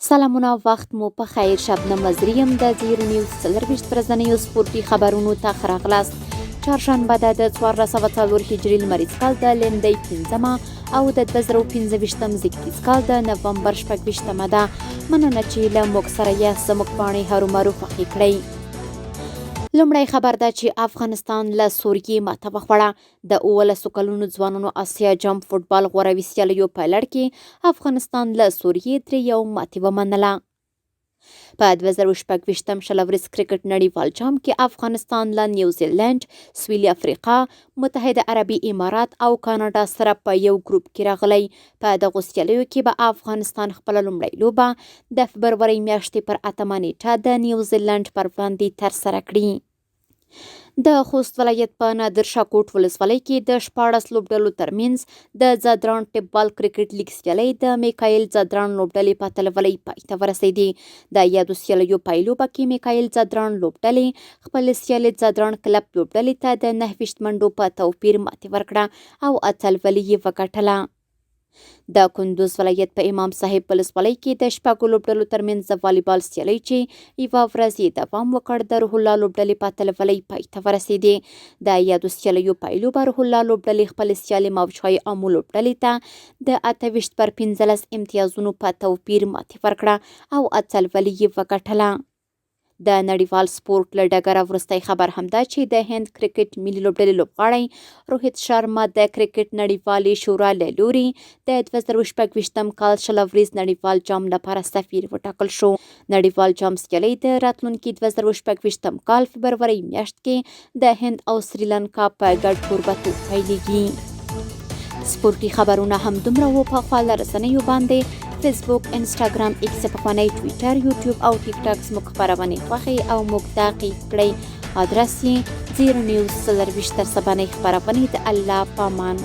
سلامونه وخت مو په خیر. شبنم مزري یم، د زیرو نیوز 24 ورځنیو سپورتي خبرونو ته ښه راغلاست. چهارشنبه ده، د 1404 هجري لمریز کال د لیندۍ 5مه او د 2025 زیږدیز کال د نومبر 26مه ده. مننه چې له موږ سره یاست. زموږ پاڼې هرومرو خوښې کړئ. لومړی خبر ده چې افغانستان له سوریې ماته وخوړه. د 17 کلونو ځوانانو اسیا جام فوټبال غوراوي سیالیو په لړ کې افغانستان له سوریې 3-1 ماتې ومنله. په 2026 شل اوریز کرکټ نړیوال جام کې افغانستان له نیوزیلینډ، سویلي افریقا، متحده عربي امارات او کاناډا سره په یو ګروپ کې راغلی. په دغو سیالیو کې به افغانستان خپله لومړۍ لوبه د فبرورۍ میاشتې پر 8مه نیټه د نیوزیلینډ پر وړاندې ترسره کړي. د خوست ولایت په نادر شاه کوټ ولسوالۍ کې د 16 لوبډلو ترمنځ د ځدراڼ ټپ بال کرکټ لیګ سیالۍ د میکایل ځدراڼ لوبډلې په اتلولۍ پای ته ورسېدې. د یادو سیالیو پایلوبه کې میکایل ځدراڼ لوبډلې خپلې سیالې ځدراڼ کلب لوبډلې ته د 29 منډو په توپیر ماتې ورکړه او اتلولي یې وګټله. د کندوز ولایت په امام صاحب ولسوالۍ کې د شپږو لوبډلو ترمنځ د والیبال سیالۍ چې یوه ورځ یې دوام وکړ، د روح الله لوبډلې په اتلولۍ پای ته ورسېدې. د یادو سیالیو پایلوبه روح الله لوبډلې خپلې سیالې موجهای آمو لوبډلې ته د 28 پر 15 امتیازونو په توپیر ماتې ورکړه او اتلولي یې وګټله. د نړیوال سپورت له ډګره وروستی خبر هم دا چې د هند کرکټ ملي لوبډلې لوبغاړی روهیت شرما د کرکټ نړیوالې شورا له لوري د 2026 کال 20 اوریز نړیوال جام لپاره سفیر وټاکل شو. نړیوال جام سیالۍ د راتلونکي 2026 کال فبرورۍ میاشت کې د هند او سریلانکا په ګډ کوربتوب پیلېږي. سپورتي خبرونه هم دومره وو. په خواله رسنیو باندې فیسبوک، انسټاګرام، ایکس پخوانی ټویټر، یوټیوب او ټیک ټاک زموږ خپرونې خوښې او موږ تعقیب کړئ. ادرس یې زیرو نیوز 24. تر سبانۍ خپرونې د الله پامان.